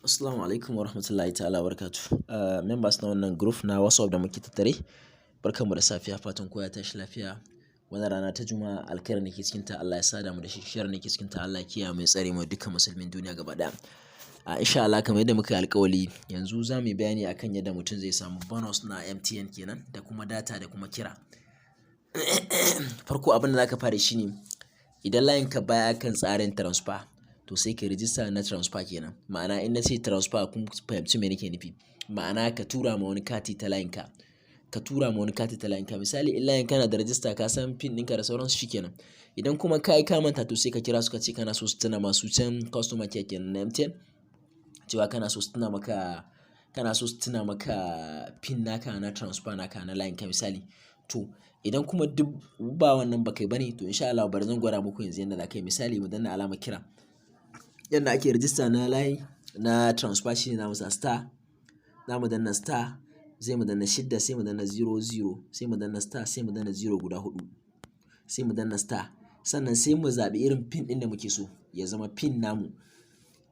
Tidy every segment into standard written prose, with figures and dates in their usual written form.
Assalamu alaikum wa rahmatullahi ta'ala wa barakatuh. Members na wannan group na WhatsApp da muke tattare, barkanmu da safiya, fatan kowa ya tashi lafiya. Wannan rana ta Juma'a, alkhairin da ke cikin ta Allah ya sada mu da shi, sharrin da ke cikin ta Allah ya kiyaye mu, ya tsare mu, dukkan musulmin duniya gaba ɗaya. Insha Allah, kamar yadda muka yi alƙawari, yanzu za mu yi bayani akan yadda mutum zai samu bonus na MTN kenan, da kuma data da kuma kira. Farko, abin da za ka fara shi ne, idan layinka baya kan tsarin transfer, to sai ka rijista na transfer kenan. Ma'ana, in na ce transfer, kun fahimci me nake nufi. Ma'ana, ka tura ma wani kati ta layinka. Ka tura ma wani kati ta layinka. Misali, in layin kana da rajista, ka san pin ɗinka da sauransu, shi kenan. Idan kuma ka yi ka manta, to sai ka kira su, ka ce kana so su tuna masu can customer care kenan na MTN, cewa kana so su tuna maka, kana so su tuna maka pin naka na transfer naka na layinka, misali. To, idan kuma duk ba wannan ba kai ba ne, to insha Allah bari zan gwada muku yanzu yadda za ka yi. Misali, mu danna alamar kira. Yadda ake rijista na layi na transfer shine za mu sa star, za mu danna star, sai mu danna 6, sai mu danna 0 0, sai mu danna star, sai mu danna 0 guda huɗu, sai mu danna star. Sannan sai mu zaɓi irin pin ɗin da muke so ya zama pin namu.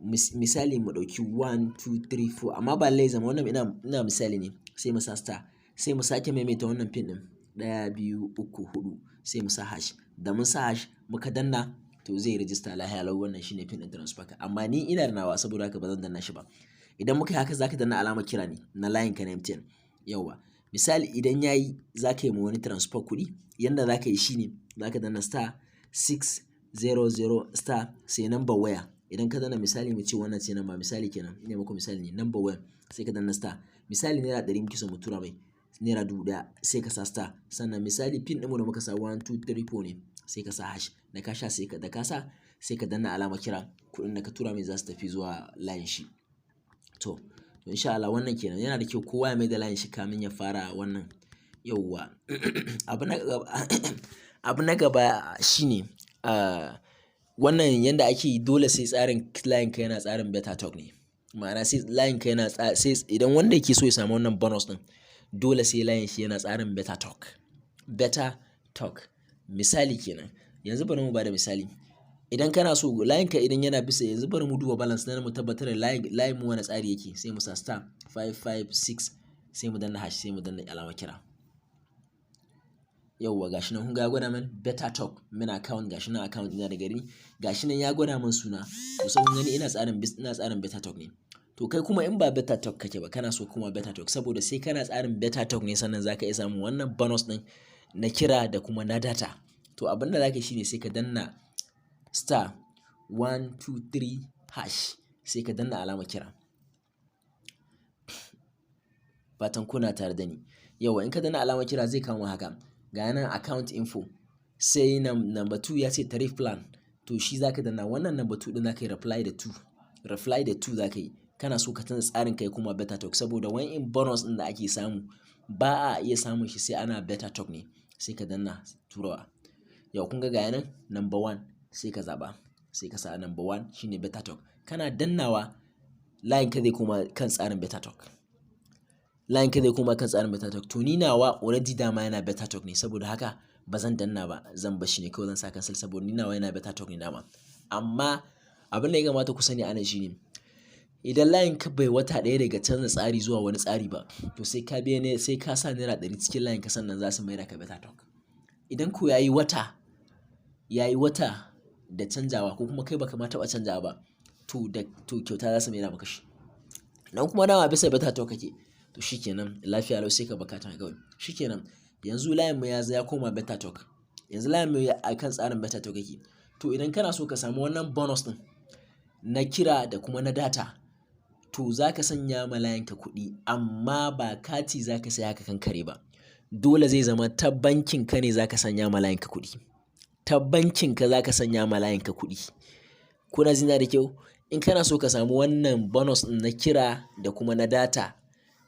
Misali, mu ɗauki 1 2 3 4, amma ba lallai zama wannan, ina misali ne. Sai mu sa star, sai mu sake maimaita wannan pin ɗin, 1, 2, 3, 4, sai mu sa hash. Da mun sa hash muka danna, to zai rijista lafiya lau. Wannan shine pin ɗin transfer ka. Amma ni ina da nawa, saboda haka ba zan danna shi ba. Idan muka yi haka, za ka danna alamar kira ne na layinka na MTN. Yauwa. Misali, idan yayi za ka yi ma wani transfer kuɗi, yanda za ka yi shine za ka danna *600* sai number waya. Idan ka danna, misali, mu ce wannan ce number, misali kenan, ina muku misali ne, number waya, sai ka danna star. Misali, ₦100 muke so mu tura mai, ₦1,000, sai ka sa star. Sannan misali, pin ɗinmu da muka sa 1 2 3 4 ne, sai ka sa hash. Da ka sha sai ka da ka sa, sai ka danna alamar kira, kuɗin da ka tura mai za su tafi zuwa layin shi. To, insha Allah wannan kenan. Yana da kyau kowa ya mai da layin shi kamin ya fara wannan. Yauwa. Abu na gaba shine, wannan yanda ake yi, dole sai tsarin layin ka yana tsarin Beta Talk ne. Ma'ana, sai layin ka yana, sai idan wanda yake so ya samu wannan bonus ɗin, dole sai layin shi yana tsarin Beta Talk. Beta Talk. Misali kenan. Yanzu bari mu bada misali. Idan kana so layin ka idan yana bisa, yanzu bari mu duba balance na mu tabbatar da layin mu wane tsari yake, sai mu sa *556, sai mu danna hash, sai mu danna alamar kira. Yauwa, gashi nan kun ga ya gwada min Beta Talk min account, gashi nan account ɗina da gari, gashi nan ya gwada min suna. To, sai kun gani ina tsarin Beta Talk ne. To, kai kuma in ba Beta Talk kake ba, kana so kuma Beta Talk, saboda sai kana tsarin Beta Talk ne sannan za ka iya samun wannan bonus ɗin na kira da kuma na data. To, abin da za ka yi shine sai ka danna *123# sai ka danna alamar kira. Fatan kuna tare da ni. Yauwa, in ka danna alamar kira, zai kawo haka. Ga nan account info, sai number 2 ya ce tariff plan. To, shi za ka danna wannan number 2 ɗin, za ka yi reply da 2. Reply da 2 za ka yi. Kana so ka canza tsarin kai kuma Beta Talk, saboda wani bonus ɗin da ake samu ba a iya samun shi sai ana Beta Talk ne. Sai ka danna turawa. Yau kun ga nan number 1, sai ka zaɓa. Sai ka sa number 1 shine Beta Talk. Kana dannawa, layin ka zai koma kan tsarin Beta Talk. Layin ka zai koma kan tsarin Beta Talk. To, ni nawa already dama yana Beta Talk ne, saboda haka ba zan danna ba, zan bar shi ne kawai, zan sa cancel, saboda ni nawa yana Beta Talk ne dama. Amma abin da ya kamata ku sani a nan shine, idan layin ka bai wata ɗaya daga canza tsari zuwa wani tsari ba, to sai ka biya ne, sai ka sa ₦100 cikin layin ka sannan za su maida ka Beta Talk. Idan ko yayi wata da canjawa, ko kuma kai baka ma taɓa canjawa ba, to kyauta za su maida maka shi. Idan kuma dama bisa Beta Talk kake, to shikenan, lafiya lau, sai ka bar katin kawai. Shikenan, yanzu layin mu ya koma Beta Talk. Yanzu layin mu a kan tsarin Beta Talk yake. To, idan kana so ka samu wannan bonus ɗin na kira da kuma na data, to za ka sanya ma layinka kuɗi, amma ba kati za ka saya ka kankare ba. Dole zai zama ta bankin ka ne za ka sanya ma layinka kuɗi. Ta bankin ka za ka sanya ma layinka kuɗi. Kuna jina da kyau? In kana so ka samu wannan bonus ɗin na kira da kuma na data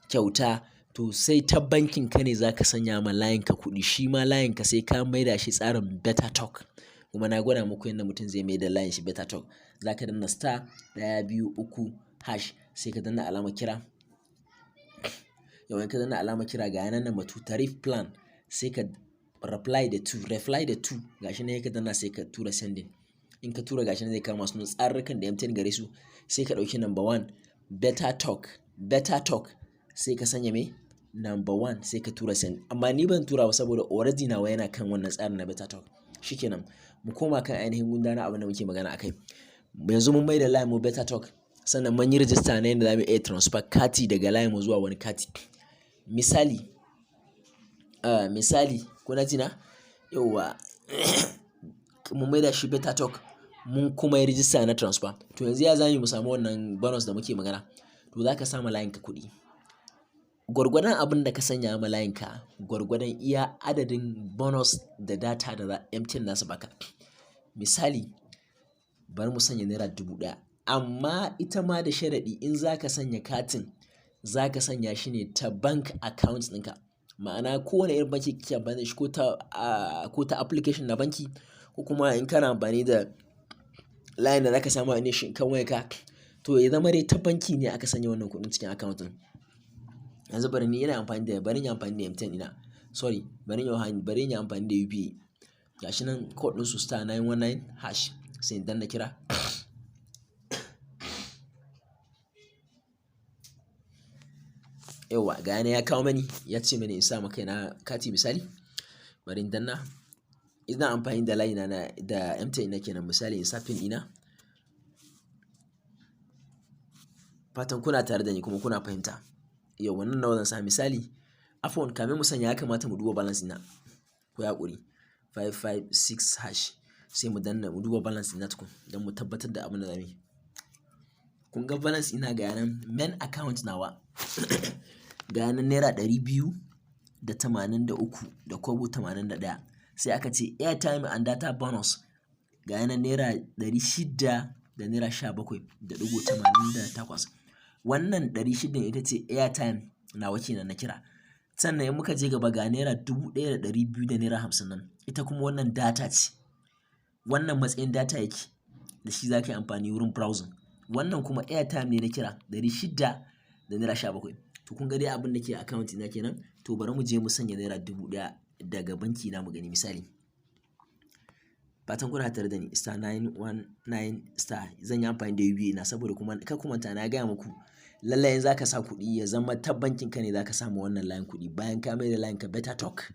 kyauta, to sai ta bankin ka ne za ka sanya ma layinka kuɗi. Shi ma layinka sai ka maida shi tsarin Beta Talk. Kuma na gwada muku yadda mutum zai maida layin shi Beta Talk. Za ka danna *123# sai ka danna alamar kira. Yau in ka danna alamar kira, ga yanan number 2 tariff plan, sai ka reply da 2, reply da 2, gashi nan ka danna, sai ka tura sending. In ka tura, gashi nan zai kama sunan tsarurrukan da MTN gare su, sai ka ɗauki number 1. Better Talk, Better Talk, sai ka sanya me number one, sai ka tura send. Amma ni ban tura ba saboda already nawa yana kan wannan tsarin na Better Talk. Shikenan, mu koma kan ainihin gundarin abin da muke magana akai. Yanzu mun mai da line mu Better Talk, sannan mun yi register na yadda za mu iya transfer kati daga line mu zuwa wani kati. Misali, kuna ji na? Yauwa, mun mai da shi Better Talk, mun kuma yi register na transfer. To, yanzu ya zamu mu samu wannan bonus da muke magana? To, za ka sama layin ka kuɗi. Gwargwadon abin da ka sanya ma layin ka, gwargwadon iya adadin bonus da data da MTN za su baka. Misali, bari mu sanya ₦1,000, amma ita ma da sharaɗi, in za ka sanya katin, za ka sanya shi ne ta bank account ɗinka. Ma'ana, kowane irin banki kake amfani da shi, ko ta application na banki, ko kuma in kana amfani da layin da zaka samu ne shi kan wayarka, to ya zama dai ta banki ne aka sanya wannan kuɗin cikin account ɗin. Yanzu bari ni ina amfani da bari in yi amfani da MTN ina. Sorry, bari in yi amfani da UPA. Gashi nan code ɗinsu *919#, sai in danna kira. Yauwa, ga yana ya kawo mani, ya ce mani in sa ma kaina kati misali. Bari in danna. Ina amfani da layina na da MTN nake nan, misali in sa PIN ɗina. Fatan kuna tare da ni kuma kuna fahimta. Yauwa, nan nawa zan sa misali. Afwan, kamin mu sanya, ya kamata mu duba balance ɗina. Ku yi haƙuri. 556# sai mu danna mu duba balance ɗina tukun don mu tabbatar da abin da zamuyi. Kun ga balance ɗina, ga yanan main account nawa. Ga yanan ₦283 da kobo 81. Sai aka ce airtime and data bonus, ga yanan ₦600 da ₦17.88. Wannan 600 ita ce airtime nawa kenan na kira. Sannan in muka je gaba, ga ₦1,200 da ₦50 nan. Ita kuma wannan data ce. Wannan matsayin data yake, da shi za ka yi amfani wurin browsing. Wannan kuma airtime ne na kira, 600 da ₦17. To, kun ga dai abin da ke account ɗina kenan. To, bari mu je mu sanya ₦1,000 daga banki na mu gani misali. Fatan kuna tare da ni. *919*, zan yi amfani da UPA na saboda kuma kar ku manta na gaya muku, lallai in za ka sa kuɗi, ya zama ta bankin ka ne za ka samu wannan layin kuɗi bayan ka mai da layin ka Better Talk.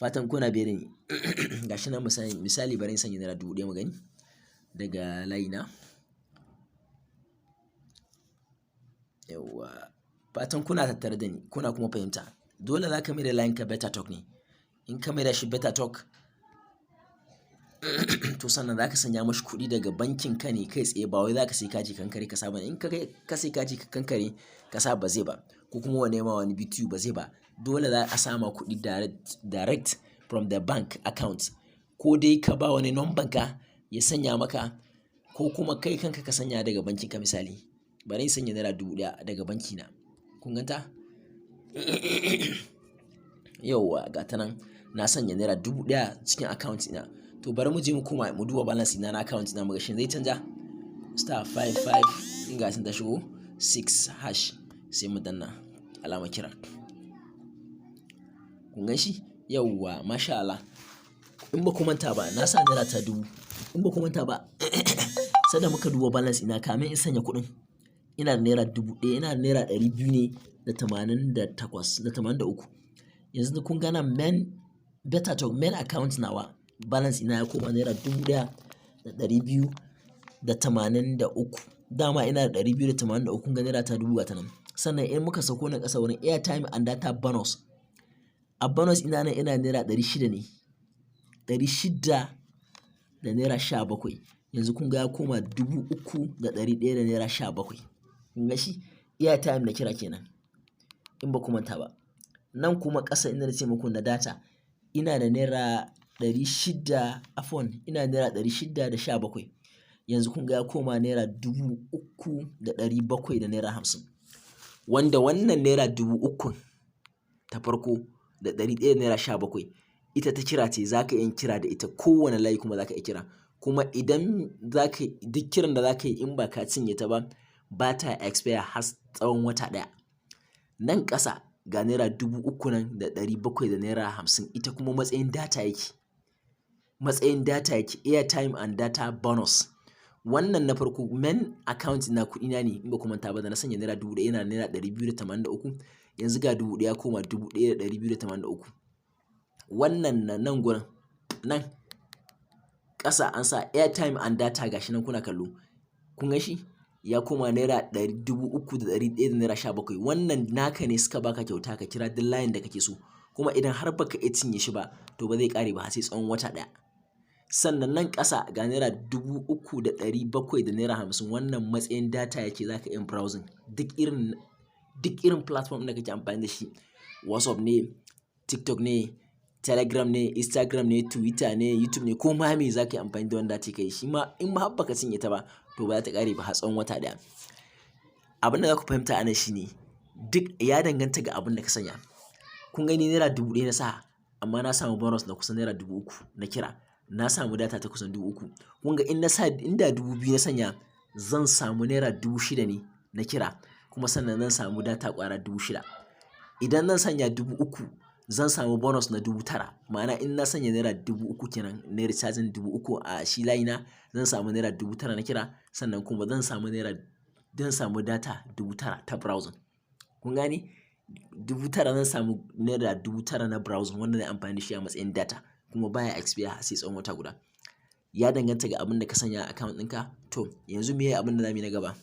Fatan kuna biye da ni. Gashi nan misali, misali bari in sanya ₦1,000 mu gani daga layina. Yauwa, fatan kuna tattare da ni kuna kuma fahimta. Dole za ka mai da layin ka Better Talk ne. In ka mai da shi Better Talk, to sannan za ka sanya mashi kuɗi daga bankin ka ne kai tsaye, ba wai za ka sai kati kankare ka sa ba. In ka sai kati ka kankare ka sa, ba zai ba, ko kuma wane ma wani VTU ba zai ba. Dole za a sama kuɗi direct, direct from the bank account. Ko dai ka ba wani number ka ya sanya maka, ko kuma kai kanka ka sanya daga bankin ka misali. Bari in sanya ₦1,000 daga banki na. Kun gan ta? Yauwa, ga ta nan na sanya ₦1,000 cikin account ɗina. To, bari mu je mu koma mu duba balance ɗina na account ɗina mu ga shin zai canja. *55 in ga ta shigo 6# sai mu danna alamar kira. Kun gan shi? Yauwa, masha Allah. In ba ku manta ba, na sa naira ta 1,000. In ba ku manta ba, sanda muka duba balance ɗina kamin in sanya kuɗin, ina da ₦1,000, ina da ₦200 ne da 88 da 83. Yanzu kun ga nan main Better Talk main account nawa, balance ɗina ya koma ₦1,283. Dama ina da 283, kun ga naira ta 1,000 ga ta nan. Sannan in muka sauko nan ƙasa wurin airtime and data bonus, a bonus ina nan ina ₦600 ne. ₦600 da ₦17. Yanzu kun ga ya koma ₦3,100 da ₦17. Kun ga shi? Airtime na kira kenan. In ba ku manta ba. Nan kuma ƙasa inda na ce muku na data, ina da ₦600, afwan, ina da ₦617. Yanzu kun ga ya koma ₦3,700 da ₦50. Wanda wannan ₦3,000 ta farko da ₦100 da ₦17, ita ta kira ce, za ka iya kira da ita kowane layi kuma za ka iya kira. Kuma idan za ka duk kiran da za ka yi, in ba ka cinye ta ba, ba ta expire har tsawon wata ɗaya. Nan ƙasa ga ₦3,000 nan da ₦700 da ₦50, ita kuma matsayin data yake. Matsayin data yake, airtime and data bonus. Wannan na farko main account na kuɗi na ne. In ba ku manta ba, da na sanya ₦1,000 yana ₦283. Yanzu ga 1,000 koma 1,283. Wannan na nan gurin, nan ƙasa an sa airtime and data, gashi nan kuna kallo. Kun gan shi? Ya koma naira ɗari ₦3,117. Wannan naka ne, suka baka kyauta ka kira duk layin da kake so. Kuma idan har baka iya cinye shi ba, to ba zai ƙare ba har sai tsawon wata ɗaya. Sannan nan ƙasa ga ₦3,750. Wannan matsayin data yake, za ka iya browsing duk irin platform da kake amfani da shi. WhatsApp ne, TikTok ne, Telegram ne, Instagram ne, Twitter ne, YouTube ne, ko ma me za ka yi amfani da wannan data ka yi. Shi ma in ma har baka cinye ta ba, to ba za ta ƙare ba har tsawon wata ɗaya. Abin da za ku fahimta a nan shine duk ya danganta ga abin da ka sanya. Kun gani, ₦1,000 na sa, amma na samu bonus na kusan ₦3,000 na kira. Na samu data ta kusan 3,000. Kun ga in na sa, inda 2,000 na sanya, zan samu ₦6,000 ne na kira, kuma sannan zan samu data ƙwara 6,000. Idan zan sanya 3,000, zan samu bonus na 9,000. Ma'ana in na sanya ₦3,000 kenan, na recharging 3,000 a shi layina, zan samu ₦9,000 na kira, sannan kuma zan samu data 9,000 ta browsing. Kun gane? 9,000, zan samu ₦9,000 na browsing wanda zan yi amfani da shi a matsayin data, kuma baya expire har sai tsawon wata guda. Ya danganta ga abin da ka sanya a account ɗinka. To, yanzu meye abin da zamuyi na gaba?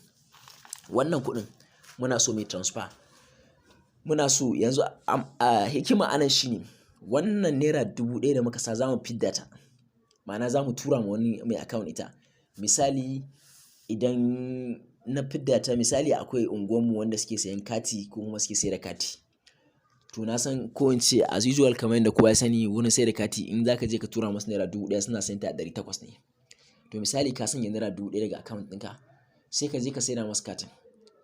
Wannan kuɗin muna so muyi transfer. Muna so yanzu a hikima anan shine wannan ₦1,000 da muka sa, za mu fidda ta. Ma'ana za mu tura ma wani mai account ita. Misali, idan na fidda ta, misali akwai unguwar mu wanda suke sayan kati ko kuma suke sayar da kati. To, na san, ko in ce as usual, kamar yadda kowa ya sani, wurin sayar da kati, in za ka je ka tura masu ₦1,000, suna sayan ta a 800 ne. To, misali ka sanya ₦1,000 daga account ɗinka, sai ka je ka saida masu katin.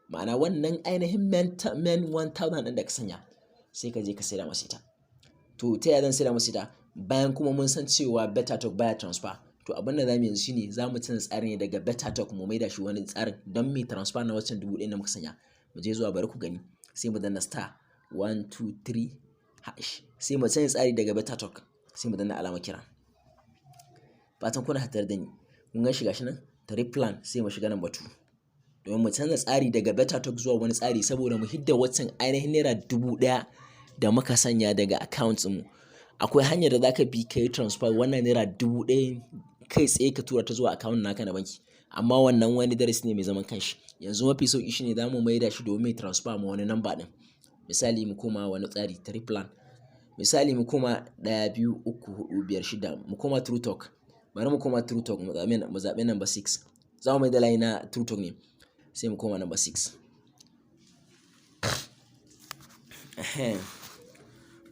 Ma'ana wannan ainihin main 1,000 ɗin da ka sanya, sai ka je ka saida masu ita. To, ta yaya zan saida masu ita? Bayan kuma mun san cewa Better Talk baya transfer. To, abin da zamuyi yanzu shine za mu canza tsari ne daga Better Talk mu maida shi wani tsarin don muyi transfer na waccan 1,000 da muka sanya. Mu je zuwa, bari ku gani. Sai mu danna *123#, sai mu canza tsari daga Better Talk, sai mu danna alamar kira. Fatan kuna tare da ni. Kun gan shi, gashi nan tariff plan, sai mu shiga number 2. Domin mu canza tsari daga Better Talk zuwa wani tsari saboda mu hidda waccan ainihin ₦1,000 da muka sanya daga account ɗinmu. Akwai hanyar da za ka bi ka yi transfer wannan ₦1,000 kai tsaye ka tura ta zuwa account naka na banki. Amma wannan wani darasi ne mai zaman kanshi. Yanzu mafi sauƙi shine za mu maida shi domin muyi transfer ma wani number ɗin. Misali, mu koma wani tsari, tariff plan. Misali, mu koma ɗaya, biyu, uku, huɗu, biyar, shida, mu koma True Talk. Bari mu koma True Talk, mu zaɓi number 6. Za mu maida layi na True Talk ne. Sai mu koma number 6. Ehen.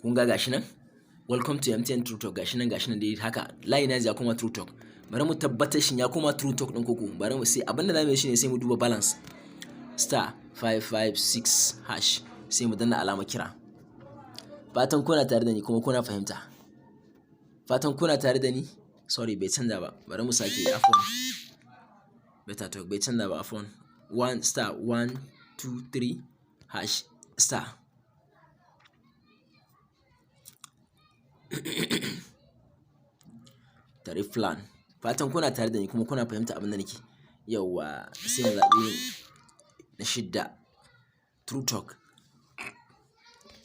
Kun ga, gashi nan? Welcome to MTN True Talk, gashi nan, gashi nan dai haka. Layi na yanzu ya koma True Talk. Bari mu tabbatar shin ya koma True Talk ɗin koko. Bari mu sai abin da zamu yi shine sai mu duba balance. *556#, sai mu danna alamar kira. Fatan kuna tare da ni kuma kuna fahimta. Fatan kuna tare da ni. Sorry, bai canza ba. Bari mu sake, afwan. Better Talk bai canza ba, afwan. 1 *123# star. Tariff plan. Fatan kuna tare da ni kuma kuna fahimta abin da nake. Yauwa, sai mu zaɓi na shidda, True Talk.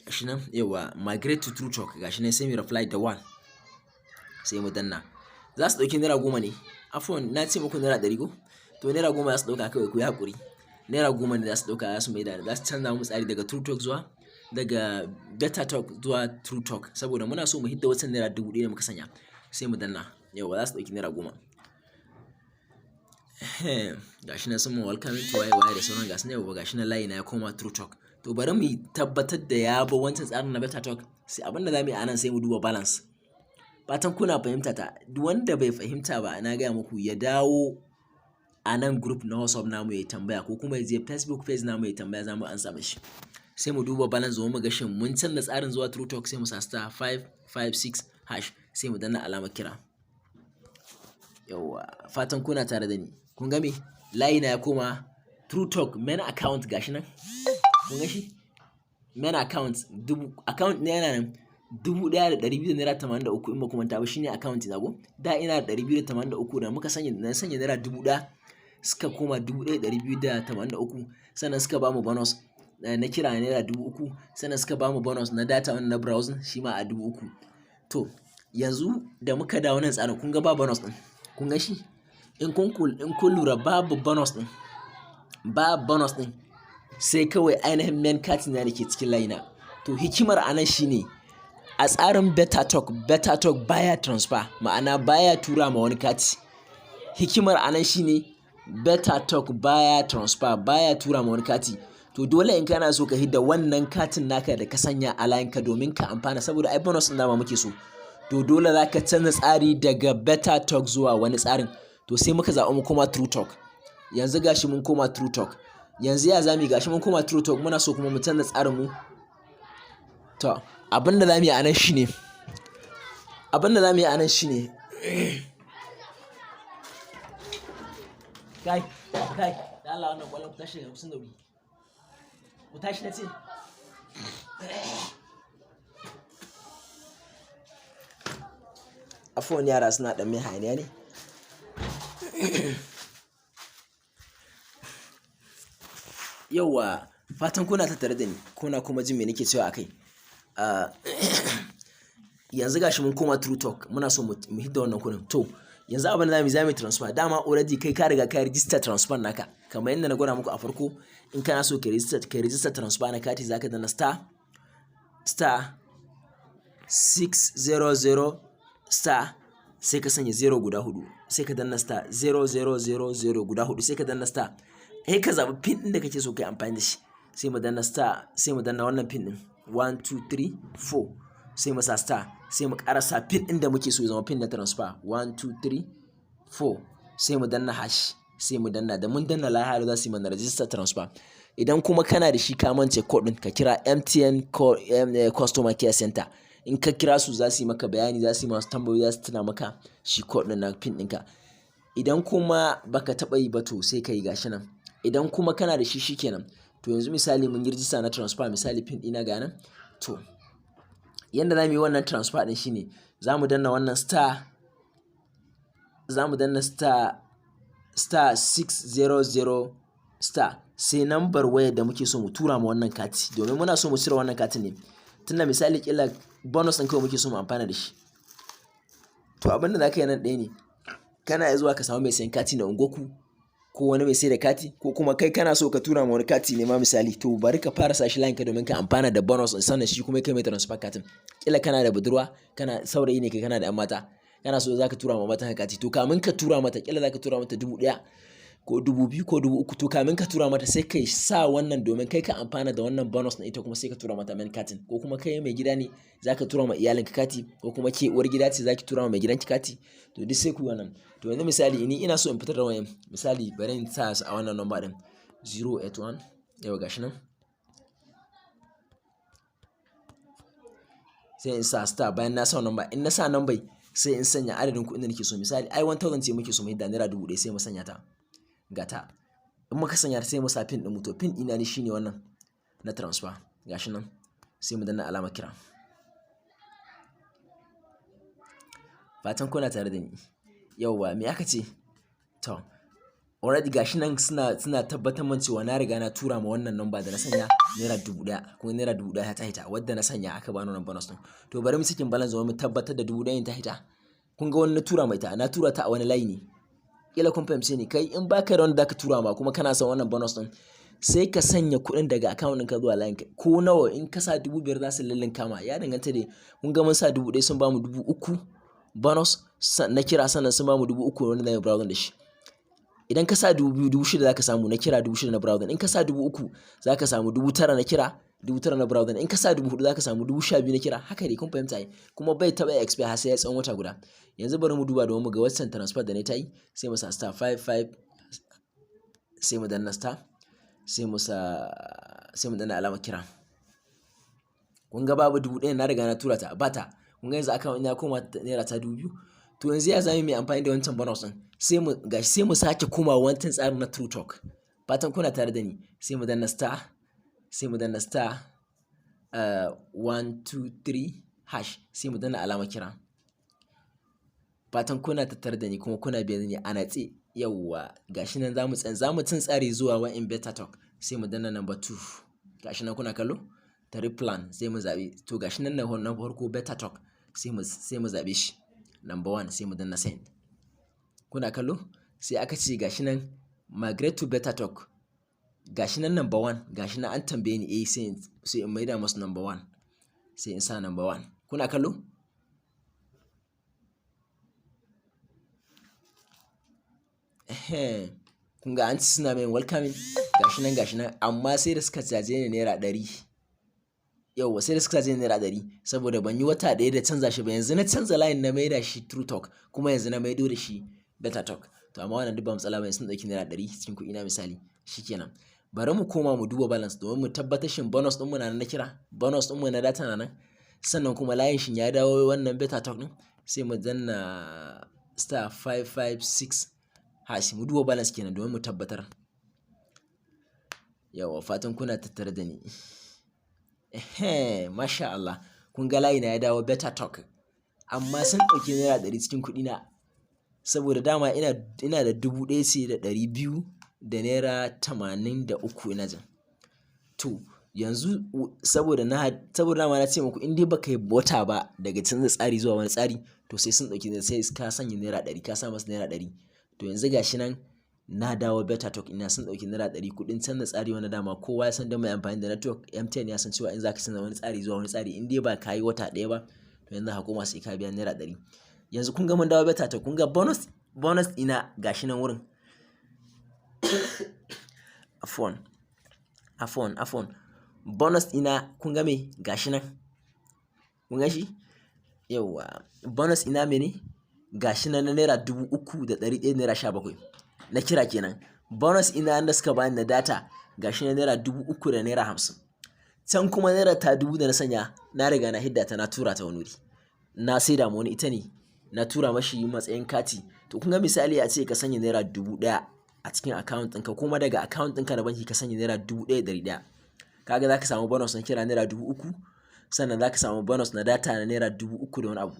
Gashi nan, yauwa, migrate to True Talk, gashi nan, sai mu reply da 1. Sai mu danna. Za su ɗauki ₦10 ne. Afwan, na ce muku ₦100 ko? To, ₦10 za su ɗauka kawai, ku yi haƙuri. ₦10 ne za su ɗauka, za su maida, za su canza mu tsari daga True Talk zuwa, daga Better Talk zuwa True Talk, saboda muna so mu hidda waccan ₦1,000 da muka sanya. Sai mu danna. Yauwa, za su ɗauki ₦10. Gashi nan sun mun welcome to waye waye da sauran gasu nan. Yauwa, gashi nan layi na ya koma True Talk. To, bari mu tabbatar da ya bar wancan tsarin na Better Talk. Sai abin da za mu yi a nan, sai mu duba balance. Fatan kuna fahimta ta. Duk wanda bai fahimta ba, na gaya muku, ya dawo a nan group na WhatsApp namu ya tambaya, ko kuma ya je Facebook page namu ya tambaya, za mu amsa mashi. Sai mu duba balance domin mu ga shin mun canza tsarin zuwa True Talk. Sai mu sa *556#, sai mu danna alamar kira. Yauwa, fatan kuna tare da ni. Kun ga me? Layi na ya koma True Talk main account, gashi nan. Kun ga shi? Main account, dubu account ne yana nan ₦1,200 da ₦83, in ba ku manta ba, shine account na ko. Da ina da 283, da muka sanya, na sanya ₦1,000. suka koma 1,283. Sannan suka bamu bonus na kira naira 3,000. Sannan suka bamu bonus na data wannan na browsing shi ma a 3,000. To yanzu da muka dawo nan tsarin, kun ga ba bonus ɗin. Kun ga shi? In kun lura, babu bonus ɗin. Ba bonus ɗin. Sai kawai ainihin main katin na da ke cikin layina. To hikimar a nan shine a tsarin Better Talk, Better Talk baya transfer, ma'ana baya tura ma wani kati. Hikimar a nan shine Better Talk baya transfer, baya tura ma wani kati. To dole in kana so ka hidda wannan katin naka da ka sanya a layinka domin ka amfana, saboda ai bonus ɗin dama muke so. To dole za ka canza tsari daga Better Talk zuwa wani tsarin. To sai muka zaɓi mu koma True Talk. Yanzu gashi mun koma True Talk. Yanzu ya zamu yi? Gashi mun koma True Talk, muna so kuma mu canza tsarin mu. To abin da za mu yi a nan shine, kai kai, da Allah, wannan ƙwallon, ku tashi daga kusan da wuri. Ku tashi na ce. Afuwan, yara suna ɗan mai hayaniya ne. Yauwa, fatan kuna tattare da ni, kuna kuma jin me nake cewa akai. Yanzu gashi mun koma True Talk, muna so mu hidda wannan kuɗin. To yanzu abin da zamu yi, zamu yi transfer. Dama already kai ka riga ka register transfer naka. Kamar yadda na gwada muku a farko, in kana so ka register transfer na kati, zaka danna **600* sai ka sanya 0 guda hudu, sai ka danna *0000 guda hudu, sai ka danna star, sai ka zaɓi pin ɗin da kake so ka yi amfani da shi. Sai mu danna star, sai mu danna wannan pin ɗin 1 2 3 4, sai mu sa star, sai mu ƙara sa pin ɗin da muke so ya zama pin na transfer, 1 2 3 4, sai mu danna hash, sai mu danna. Da mun danna, lahiya za su yi mana register transfer. Idan kuma kana da shi ka mance code ɗin, ka kira MTN Customer Care Center. In ka kira su, za su yi maka bayani, za su yi masu tambayoyi, za su tuna maka shi code ɗin na pin ɗinka. Idan kuma baka taɓa yi ba, to sai ka yi, gashi nan. Idan kuma kana da shi, shikenan. To yanzu misali mun yi register na transfer, misali pin ɗina ga nan. To yanda za mu yi wannan transfer ɗin shine za mu danna wannan star, za mu danna **600*, sai nambar wayar da muke so mu tura ma wannan kati, domin muna so mu cire wannan katin ne, tunda misali kila bonus ɗin kawai muke so mu amfana da shi. To abin da za ka yi nan ɗaya ne: kana iya zuwa ka samu mai sayan kati na unguwarku, ko wani mai sai da kati, ko kuma kai kana so ka tura ma wani kati ne ma misali. To bari ka fara sa shi line ka domin ka amfana da bonus, sannan shi kuma kai mai transfer katin. Kila kana da budurwa, kana saurayi ne kai, kana da 'yan mata, kana so za ka tura ma mata kati. To kamin ka tura mata, kila za ka tura mata 1,000 ko 2,000 ko 3,000. To kamin ka tura mata, sai kai sa wannan domin kai ka amfana da wannan bonus na, ita kuma sai ka tura mata main katin. Ko kuma kai mai gida ne, za ka tura ma iyalinka kati, ko kuma ke uwar gida ce, za ki tura ma mai gidanki kati, to duk sai ku yi wannan. To yanzu misali ni ina so in fitar da wayan, misali bari in sa su a wannan number din 081. Yau gashi nan, sai in sa star. Bayan na sa number, in na sa number, sai in sanya adadin kuɗin da nake so. Misali ai 1000 ce muke so mu hidda, naira 1,000, sai mu sanya ta. Gata, in muka sanya ta, sai mu sa pin ɗin mu. To pin ɗina ne shine wannan na transfer, gashi nan, sai mu danna alamar kira. Fatan kuna tare da ni. Yauwa, me aka ce? To already gashi nan suna tabbatar man cewa na riga na tura ma wannan number da na sanya naira 1,000, kuma naira 1,000 ta hita wadda na sanya aka bani wannan bonus ɗin. To bari mu cikin balance domin mu tabbatar da 1,000 ta hita. Kun ga wani na tura mai ta, na tura ta a wani layi ne. Kila kun fahimce ni. Kai in baka da wanda zaka tura ma kuma kana son wannan bonus ɗin, sai ka sanya kuɗin daga account ɗinka zuwa layin ka, ko nawa. In ka sa 5,000, za su lullunka ma, ya danganta dai. Kun ga mun sa 1,000, sun bamu 3,000 bonus na kira, sannan sun bamu 3,000 wanda zamu browsing da shi. Idan ka sa 2,000, 6,000 zaka samu na kira, 6,000 na browsing. In ka sa 3,000, zaka samu 9,000 na kira, 9,000 na browsing. In ka sa 4,000, zaka samu 12,000 na kira. Haka dai, kun fahimta ai. Kuma bai taɓa expire har sai ya tsawon wata guda. Yanzu bari mu duba domin mu ga waccan transfer da na ta yi. Sai mu sa *55, sai mu danna star, sai mu sa, sai mu danna alamar kira. Kun ga babu 1,000, na riga na tura ta, ba ta. Kun ga yanzu account ya koma naira ta 2,000. To yanzu ya zamu mai amfani da wancan bonus ɗin? Sai mu gashi, sai mu sake komawa wancan tsarin na True Talk. Fatan kuna tare da ni. Sai mu danna star, sai mu danna *123#, sai mu danna alamar kira. Fatan kuna tattare da ni kuma kuna biye da ni a natse. Yauwa, gashi nan za mu canza tsari zuwa wa'in Better Talk, sai mu danna number 2. Gashi nan kuna kallo, tariff plan, sai mu zaɓi. To, gashi nan na farko Better Talk, sai mu zaɓe shi number 1, sai mu danna send. Kuna kallo, sai aka ce gashi nan migrate to Better Talk. Gashi nan number 1, gashi nan an tambaye ni, eh, sai in maida masu number 1, sai in sa number 1. Kuna kallo? Ehe, kun ga an ci suna mai welcoming, gashi nan, gashi nan, amma sai da suka caje ni ₦100. Yauwa, sai da suka caje ni ₦100 saboda ban yi wata 1 da canza shi ba. Yanzu na canza line na maida shi True Talk, kuma yanzu na maido da shi Better Talk. To, amma wannan duk ba matsala bane, sun ɗauki ₦100 cikin kuɗi na misali. Shikenan. Bari mu koma mu duba balance domin mu tabbatar shin bonus ɗinmu na nan na kira, bonus ɗinmu na data na nan, sannan kuma layin shin ya dawo wannan Better Talk ɗin. Sai mu danna *556# mu duba balance kenan domin mu tabbatar. Yauwa, fatan kuna tattare da ni. Ehe, masha Allah. Kun ga layina ya dawo Better Talk. Amma sun ɗauki ₦100 cikin kuɗina saboda dama ina da 1,000 ce da ₦283 ina jin. To, yanzu saboda dama na ce muku in dai baka yi wata ba daga canza tsari zuwa wani tsari, to sai sun ɗauki, sai ka sanya ₦100, ka sa masu ₦100. To, yanzu gashi nan na dawo Better Talk ina, sun ɗauki ₦100 kuɗin canza tsari, wanda dama kowa ya san don mai amfani da network MTN ya san cewa in za ka canza wani tsari zuwa wani tsari, in dai ba ka yi wata 1 ba, to yanzu ka koma sai ka biya ₦100. Yanzu kun ga mun dawo Better Talk, kun ga bonus ina gashi nan wurin. Afwan, afwan, afwan. Bonus ina kun ga me gashi nan. Kun ga shi? Yauwa, bonus ina mene? Gashi nan na ₦3,117 na kira kenan. Bonus ina da suka bani na data gashi na ₦3,000 da ₦50. Can kuma naira ta 1,000 da na sanya, na riga na hidda ta, na tura ta wani wuri. Na saida ma wani ita ne, na tura mashi matsayin kati. To, kun ga misali a ce ka sanya ₦1,000 a cikin account ɗinka, kuma daga account ɗinka na banki ka sanya ₦1,100. Kaga za ka samu bonus na kira ₦3,000, sannan za ka samu bonus na data na ₦3,000 da wani abu.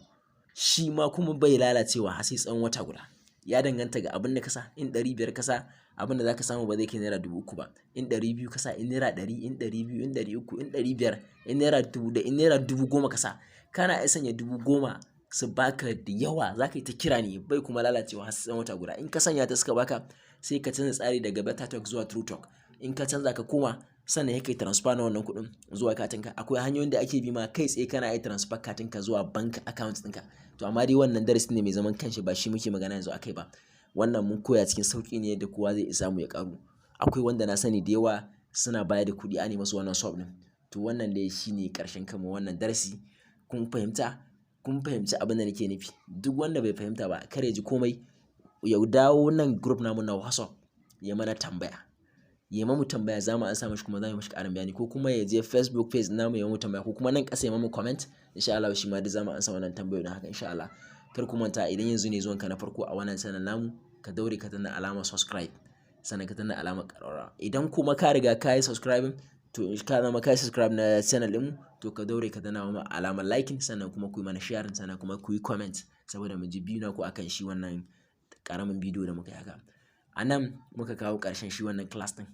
Shi ma kuma bai lalacewa har sai tsawon wata guda. Ya danganta ga abin da ka sa. In 500 ka sa, abin da za ka samu ba zai kai ₦3,000 ba. In 200 ka sa, in ₦100, in 200, in 300, in 500, in ₦1,000, in ₦10,000 ka sa. Kana iya sanya 10,000 su baka da yawa, za ka yi ta kira ne, bai kuma lalacewa har sai tsawon wata guda. In ka sanya ta suka baka, sai ka canza tsari daga Better Talk zuwa True Talk. In ka canza ka koma, sannan sai kai transfer na wannan kuɗin zuwa katinka. Akwai hanyoyin da ake bi ma kai tsaye kana iya transfer katinka zuwa bank account ɗinka. To, amma dai wannan darasi ne mai zaman kanshi, ba shi muke magana yanzu akai ba. Wannan mun koya cikin sauƙi ne yadda kowa zai iya samu ya ƙaru. Akwai wanda na sani da yawa suna bayar da kuɗi ana masu wannan swap ɗin. To, wannan dai shine ƙarshen kama wannan darasi. Kun fahimta? Kun fahimci abin da nake nufi? Duk wanda bai fahimta ba, kar ya ji komai, ya dawo nan group namu na WhatsApp ya mana tambaya. Ya mamu tambaya, za mu ansa mashi kuma za mu yi mashi ƙarin bayani, ko kuma ya je Facebook page namu ya mamu tambaya, ko kuma nan ƙasa ya mamu comment. Insha Allah shi ma duk za mu ansa wannan tambayoyin haka insha Allah. Kar ku manta, idan yanzu ne zuwanka na farko a wannan channel namu, ka daure ka danna alamar subscribe, sannan ka danna alamar ƙararrawa. Idan kuma ka riga ka yi subscribing, to in ka zama ka yi subscribe na channel ɗinmu, to ka daure ka danna mana alamar liking, sannan kuma ku yi mana sharing, sannan kuma ku yi comment saboda mu ji biyu naku akan shi wannan ƙaramin bidiyo da muka yi haka. A nan muka kawo ƙarshen shi wannan class ɗin.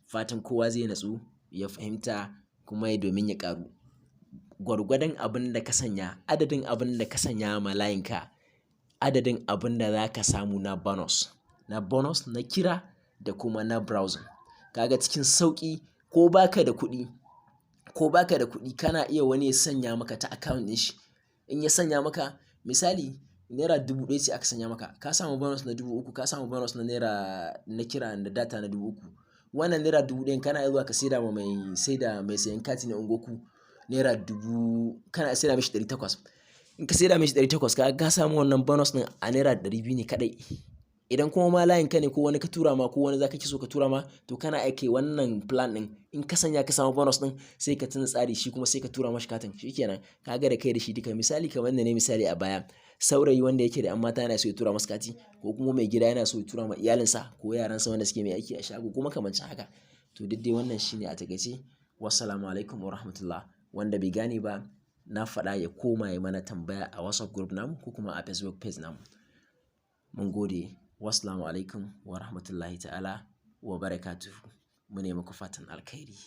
Fatan kowa zai natsu ya fahimta kuma ya domin ya ƙaru. Gwargwadon abin da ka sanya, adadin abin da ka sanya ma layinka, adadin abin da za ka samu na bonus, na bonus na kira da kuma na browsing. Kaga cikin sauƙi, ko baka da kuɗi, ko baka da kuɗi, kana iya wani ya sanya maka ta account ɗin shi. In ya sanya maka, misali ₦1,000 ce aka sanya maka, ka samu bonus na 3,000, ka samu bonus na naira na kira da data na 3,000. Wannan ₦1,000 kana iya zuwa ka saida ma mai saida mai sayan kati na unguwarku naira 1,000, kana iya saida mashi 800. In ka saida mashi 800, ka ka samu wannan bonus ɗin a ₦200 ne kaɗai. Idan kuma ma layin ka ne ko wani ka tura ma ko wani za ka ki so ka tura ma, to kana iya kai wannan plan ɗin, in ka sanya ka samu bonus ɗin, sai ka canza tsari, shi kuma sai ka tura mashi katin. Shikenan, ka ga da kai da shi duka. Misali kamar da na misali a baya, saurayi wanda yake da 'yan mata yana so ya tura masa kati, ko kuma mai gida yana so ya tura ma iyalinsa ko yaransa wanda suke mai aiki a shago ko makamancin haka. To, duk dai wannan shine a takaice. Wassalamu alaikum wa rahmatullah. Wanda bai gane ba, na faɗa, ya koma ya mana tambaya a WhatsApp group namu ko kuma a Facebook page namu. Mun gode. Wassalamu alaikum wa rahmatullahi ta'ala wa barakatuhu. Mune muku fatan alkhairi.